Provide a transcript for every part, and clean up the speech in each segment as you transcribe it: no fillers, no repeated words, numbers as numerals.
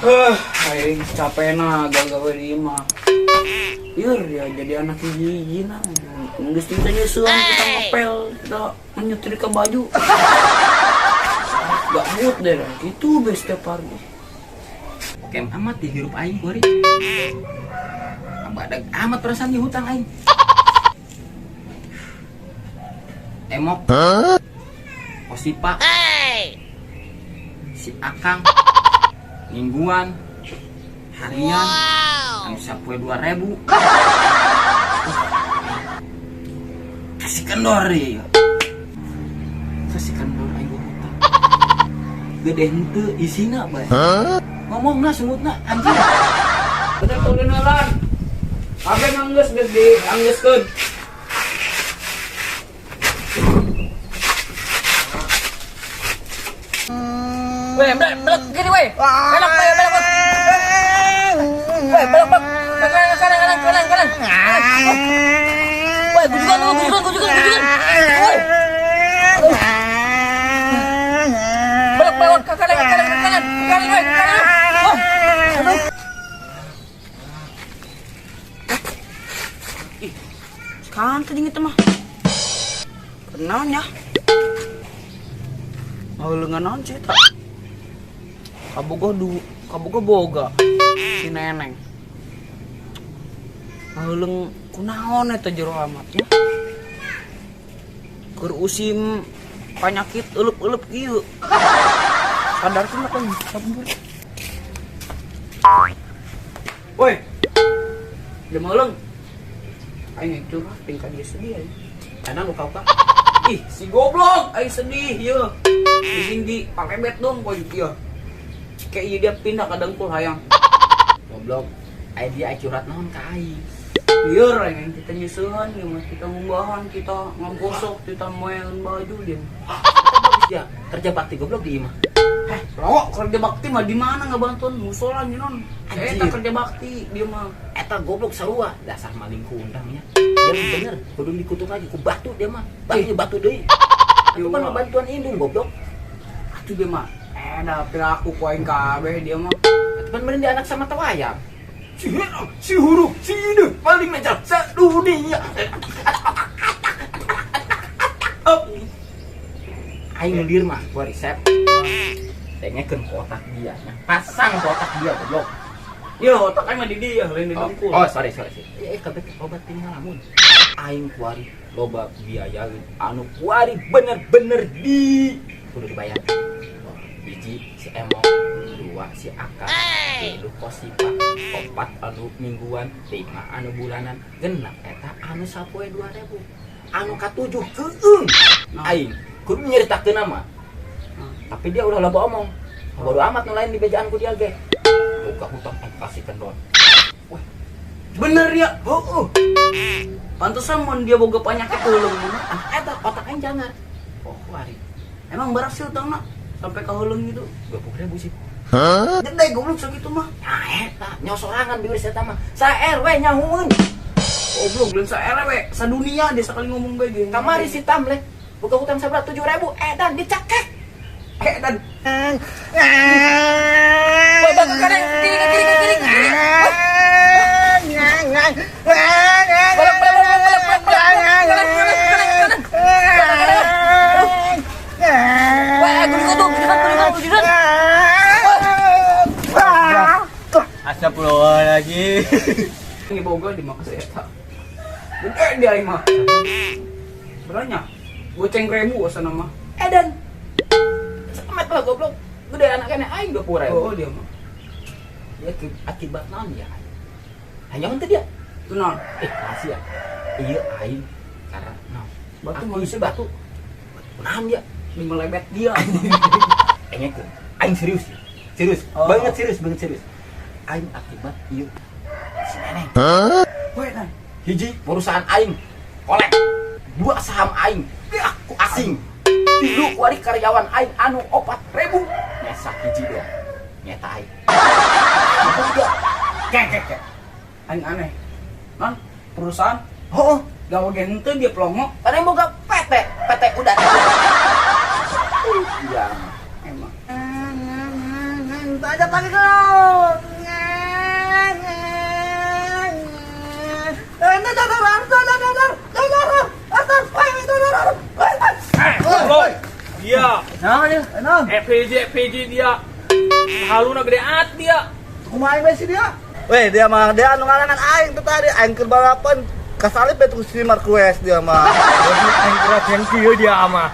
Aing capek na gawe di imah. Ieu ya jadi anak hiji na. Geus teu nyeuseun kita ngepel, kita menyetrika baju. Gak mood deh, gitu be setiap hari. Oke amat di hirup aing kuari. Abadag amat perasaan di hutang aing. Emok. Kosipa. Si Akang. Mingguan. Harian. Anu sapoe 2000. Kasih kendor ya. Kasih kendor aing gua hutang. Gede henteu isina bae. Ngomongna sungutna anjir. Bener kulineran. Kabeh nganggeus geus dianggeuskeun. Weh, belok, belok gini weh. Belok, weh, belok. Weh, belok, belok. Ke kanan, ke kanan, kanan, kanan, kanan. Weh, gujukan, gujukan, gujukan, gujukan. Weh. Belok, belok, ke kanan, ke kanan, ke kanan, ke kanan, weh, ke kanan. Wah, aduh. Ih, sekarang tadi gitu mah. Kenaon ya? Oh, lengan naon sih tak? Kabogoh du, kabogoh boga si neneng. Ngaheuleng kunaon eta jero amat ya? Keur usim panyakit eueup-eueup kieu. Sadar teh mah kan. Woi. Dia meuleung. Aing curhat tingkah dia sedih aing. Karena luka luka. Ih, si goblok, aing sedih ieu. Di di palebet dong poe ieu. Kayak ieu dia pindah ke dengkul hayang. Goblok. Aing dia curhat naon ka aing. Lieur aing kita nyeusehan ieu mah kita ngumbahan, kita ngagosok, kita moean baju dia. Bagus dia kerja bakti goblok di imah. Eh, lowok kerja bakti mah di mana ngabantuan musola nyenon. Anjir. Eta kerja bakti dia mah. Eta goblok sarua dasar maling kundangnya. Dia bener kudu dikutuk lagi ku batu dia mah. Batu batu deui. Itu kan bantuan indung goblok. Atuh dia mah. Dah perilaku ku aing kabeh dia mah. Itu kan bener dia anak sama tawayang. Si Hero, si huruf, si ide, paling mecal sedunia. Aing ngelir mah, gua resep. Dengekeun ke otak dia. Nah, pasang ke otak dia goblok. Yo, otak aing mah di dia, lain di Oh, dengkul. oh, sorry, sorry. Kabeh obat tinggal lamun. Aing kuari loba biayaeun anu kuari bener-bener di kudu dibayar. Oh, hiji si Emok, dua si Akang, tilu Kosipa, opat anu mingguan, lima anu bulanan, genep eta anu sapoe 2000. Anu katujuh keung. Aing kudu nyeritakeun nama. Tapi dia udah loba omong. Bodo amat nu lain di bejaan ku dia ge. Buka hutang kasih kendor. Wah, bener ya? Heeh. Pantesan mun dia boga penyakit heuleung mun. Eta otak aing jangan. Oh, wari. Emang berat sih utangna sampai ka heuleung gitu. 20.000 sih. Hah? Gede goblok sakitu mah. Nah, eta nyosorangan bibir eta mah. Sa RW nyahueun. Goblok lain sa RW, sadunia dia sekali ngomong bae ge. Kamari si Tamleh buka hutang sabaraha 7.000 edan dicakek. Edan. Woi, bang, ke kanan, kiri, ke kiri, ke kiri, ke kiri. Belok, belok, belok, belok, belok, belok, kanan, kanan, kanan, kanan. Wah, gujukan tuh, gujukan, gujukan, gujukan. Astagfirullahaladzim. Ini boga di mah eta. Gede dia aing mah. Beranya. Goceng ribu asa nama. Edan. Semet lah goblok. Gede anaknya aing 20.000. Oh, dia mah. Dia akibat naon ya? Hanya henteu dia. Itu naon? Rahasia. Iya aing karena naon? Batu Aki manusia batu. Naon dia? Di melebet dia. Engekeun. Aing serius. Serius. Oh. Banget serius, banget serius. Aing akibat ieu si neneng. Weh, dan. Hiji perusahaan aing kolek. Dua saham aing ya, ku asing. Tilu kuari karyawan aing anu 4.000. Nyesa hiji doang. Nyeta aing. Kek kek kek. Aing aneh. Non, perusahaan Heeh. gawe ge henteu dia pelongo. Padahal boga PT, PT udah. Iya. Emang. Tajam lagi kau. Dia. Nah, dia. Naon? FPJ FPJ dia. Haluna gede at dia. Kumaha aing sih dia? Weh, dia mah dia anu ngarangan aing tuh tadi aing keur balapan kasalip betul si Marquez dia mah. Aing kira kieu dia mah.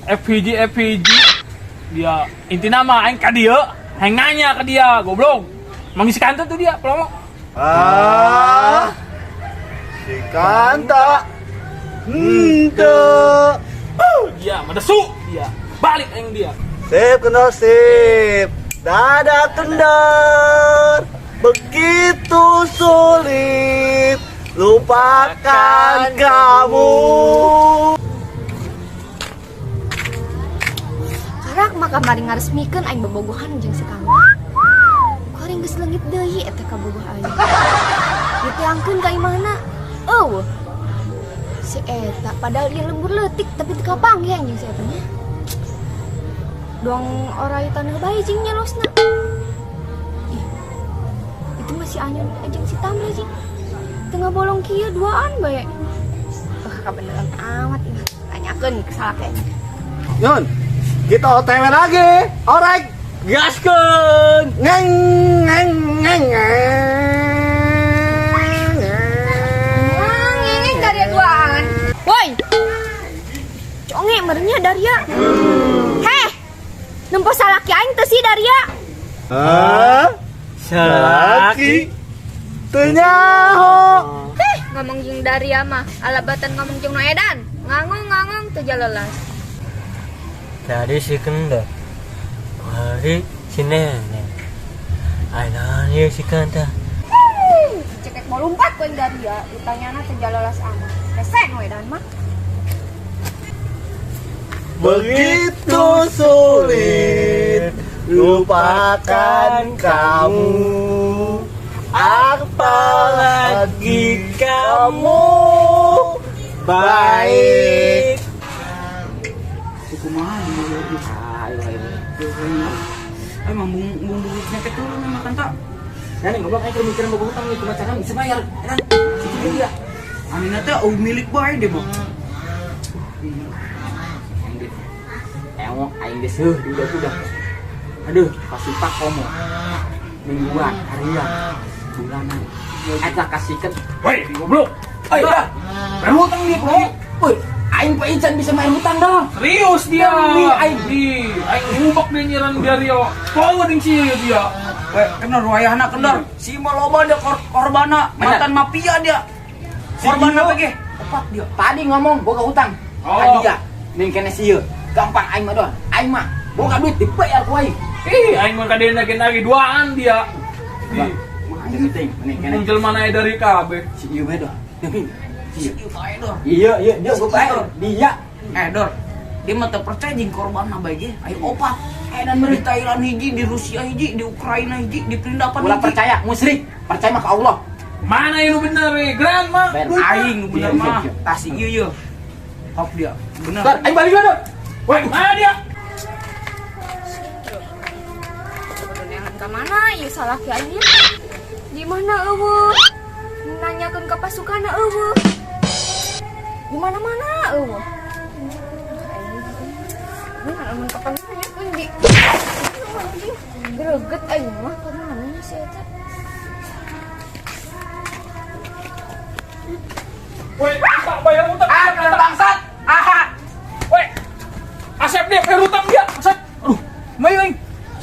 FPJ FPJ dia intina mah aing ka dieu, aing nanya ke dia, goblok. Manggis kantor tuh dia, pelongo. Ah. Si Kanta. Henteu. Dia medesu dia. Balik aing dia. Sip, kendor, sip. Dadah kendor. Begitu sulit lupakan kamu. Karak mah kamari ngaresmikeun aing bobogohan jeung si kamu. Kuring geus leungit deui eta kabogoh aing. Diteangkeun ka imahna. Eueuh. Si eta padahal ieu lembur leutik tapi teu kapanggih anjing si eta nya. Doang orai tanah bae jeung nyelosna. Ih. Itu masih anyun jeung si Tamri jeung. Tengah bolong kieu duaan bae. Wah, kabeneran amat ini. Tanyakeun ke salah kayaknya. Yun, kita OTW lagi. Alright. Gaskeun. Ngeng ngeng ngeng ngeng. Ngeng Daria duaan. Woi. Conge merenya Daria. Heh. Nempo salaki aing teu sih Daria. Hah? Salaki. Teu nyaho. Heh, ngomong jeung Daria mah alabatan ngomong jeung nu edan. Ngangong-ngangong teu jalelas. Tadi si Kendor, hari si nenek. Ayo ieu si Kanta. Cekek mau lompat ku aing Daria, ditanyana teu jalelas amat. Rese nu edan mah. Begitu sulit lupakan kamu. Apalagi kamu baik. Kumaha dia. Ayo ayo. Emang bung bung bung nyeket dulu memang kan tak. Nah, nih goblok aing keur mikiran boga hutang nih kumaha carana bisa bayar. Edan. Situ dia. Anina teh oh milik bae deh, Bang. Aing deh. Ewok aing geus heuh di udah. Aduh, pasti pak komo. Mingguan, harian, bulanan. Eta kasihkeun. Woi, goblok. Oi, dah. Bayar hutang dia, Bro. Woi, aing Pak Ican bisa bayar hutang dah. Serius dia. Demi aing. Di aing ngubak dia nyiran Dario. Power ding sih dia. Weh, kendor wayahna kendor. Si mah loba dia korbana, mantan mafia dia. Korban apa ge? Opat dia. Tadi ngomong boga hutang. Oh. Tadi ya, ning kene sieun. Gampang aing mah doh. Aing mah boga duit dibayar ku aing. Ih, aing mah kadena lagi duaan dia. Di Mah penting, mending kene. muncul mana dari KB. Si ieu bae doh. Demi. Si Ieu bae dor. Iya, iya, dia gua bayar. Dia. Dor. Dia mah teu percaya jeung korban bae ge. Ayo opat. Dan di Thailand hiji, di Rusia hiji, di Ukraina hiji, di Perindapan Ulah hiji. percaya, musyrik. Percaya mah ke Allah. Mana yang bener eh? Grand mah. Aing nu bener Iya, mah. iya, iya. Tas ieu ieu. Hop dia. Bener. Dor, aing balik dulu. Woi, mana dia? Kudu ka mana ieu salaki aing nya? Di mana eueuh? Nanyakeun ka pasukanna eueuh. Di mana-mana eueuh. Aing amun kapan nanyakeun di greget aing mah ka mana nya si eta? Woi, tak bayar hutang. Ah, kalian bangsat. Aha. Woi. Asep dia bayar hutang dia. Asep. Aduh, mayu aing.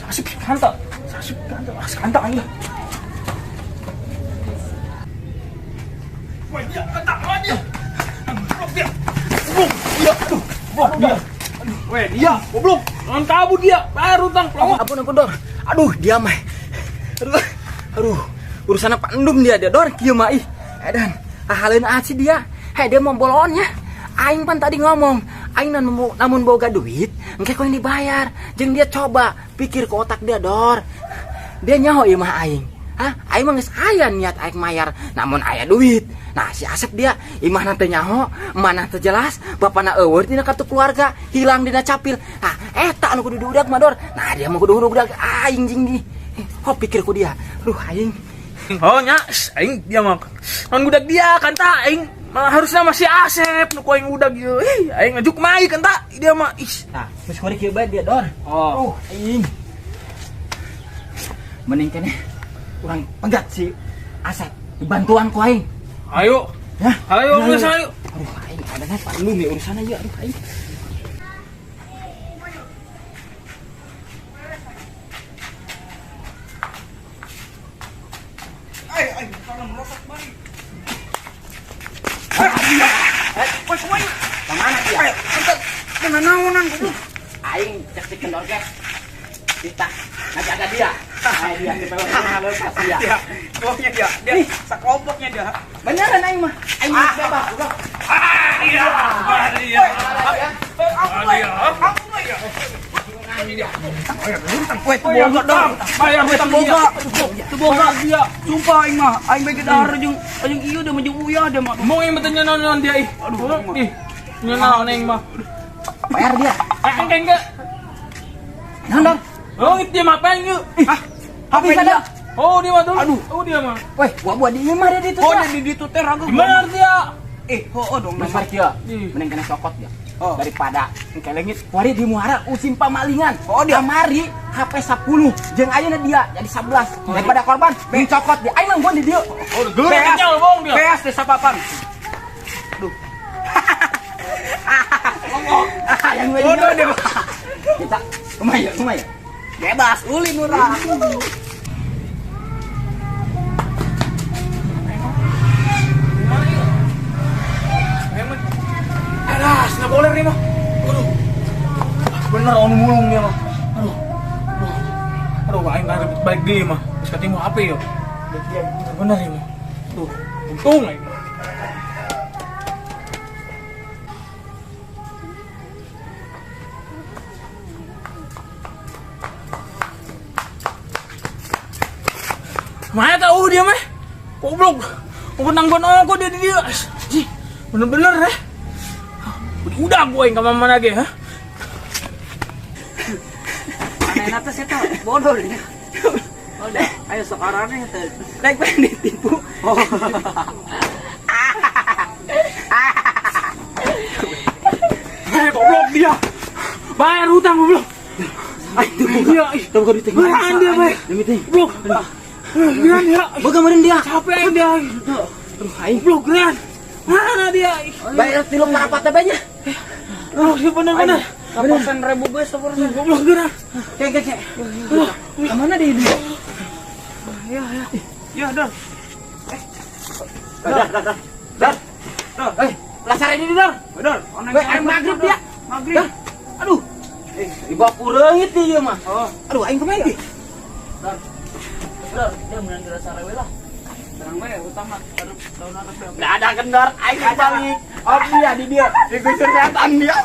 Asep kanta. Asep kanta. Asep kanta aing lah. Woi, dia kanta dia. Goblok dia. Goblok dia. Aduh, goblok dia. Aduh, woi, dia goblok. Jangan kabur dia. Bayar hutang. Pelongo. Ampun, ampun, Dor. Aduh, dia mah. Aduh. Aduh, urusannya Pak Endum dia, dia Dor, kieu mah ih. Edan, ahaleun aci dia. Hei, dia mau bolonnya. Aing pan tadi ngomong, aing namun boga duit, engke kau yang dibayar. Jeung dia coba pikir ke otak dia, Dor. Dia nyaho ieu mah aing. Hah? Aing mah geus aya niat aing mayar, namun aya duit. Nah, si Asep dia imahna teu nyaho, mana teu jelas, bapana eueuh dina kartu keluarga, hilang dina capil. Nah, eta anu kudu diudag mah, Dor. Nah, dia mah kudu udag aing jeung di. Oh, pikir ku dia. Aduh, aing. Oh, nya, aing dia mah. Non gudak dia kan ta aing. Malah harusnya masih Asep nu ku aing udah gitu. Ih, aing ngajuk mai kan tak dia mah. Ih. Tah, geus kuari kieu bae dia dor. Oh. Aing. Mending keneh urang pegat si Asep dibantuan ku aing. Ayo. Ya. Ayo, geus ayo. Aduh, aing ada perlu nih urusan aja, aduh aing. Kemana dia? Dengan naonan goblok. Aing cek si kendor ge. Kita ngajaga dia. Nah, dia si pewek mah leupas dia. Dia, kelompoknya dia. Dia sekelompoknya dia. Beneran aing mah. Aing mah bebas goblok. Ah, iya. Ah, iya. Ah, iya. Weh, teu boga dong. Bayar hutang Teu boga. Teu boga dia. Sumpah aing mah, aing bege dahar jeung jeung ieu dia mah jeung uyah dia mah. Mau yang betulnya naon dia ih. Aduh, ih. Nya naon aing mah. Bayar dia. Aing engke. Naon dong? Oh, itu dia mah apa yuk? Ih, Habis ada. Oh, dia mah dulu. Aduh. Oh, dia mah. Weh, gua di imah dia ditu. Oh, dia di ditu teh ragu. Gimana dia? Eh, oh dong. Geus kieu. Ih. Mending kena sokot dia. Oh. Daripada engke leungit kuari di muara usim pamalingan. Oh, dia. Kamari HP 10 jeung ayeuna dia jadi 11. Daripada korban, mending cokot dia. Aing mah gua di dieu. Oh, geuleuh kenyal bohong dia. Beas desa papan. Ah, yang gue Bodoh dia. Kita kumaha ya, kumaha ya? Bebas ulin urang. Alah, nggak boleh nih mah. Aduh. Bener onu mulung dia mah. Aduh. Aduh. Aduh, aing nggak balik dia mah. Terus ketemu HP yo. Bener ya mah. Aduh, untung aing. Mana tahu dia mah? Goblok. Aku nanggon aku dia di dia. Jih, bener-bener eh. Udah gue yang kemana lagi, ha? Aneh teh saya bodoh dia. Udah, ayo sekarang nih teh. Naik pengen ditipu. Oh. Eh, goblok dia. Bayar hutang goblok. Aing Iya, ih. teu boga duit teh. Beneran dia, bay. Demi teh. Goblok. Beneran dia. Boga meureun dia. Capek aing dia. Aduh, aing Goblok beneran. Mana dia? Ih. bayar tilu parapat teh nya. Aduh, dia bener-bener. Sapersen ribu gue sapersen. Goblok beneran. Kayak kayak kayak. Kemana dia dia? Ya, Dor. Dar, dar, dar. Dar. Eh, pelasar ini dar. Dor, Weh, aing maghrib dia. Maghrib. Dar. Aduh. Dibawa kureungit dia mah. Oh. Aduh, aing kumaha ieu? Dor, dia menang dirasa rewe lah. Terang we utama aduh tahun anak Nggak ada kendor, aing balik. Oh dia di dia, digusur setan dia.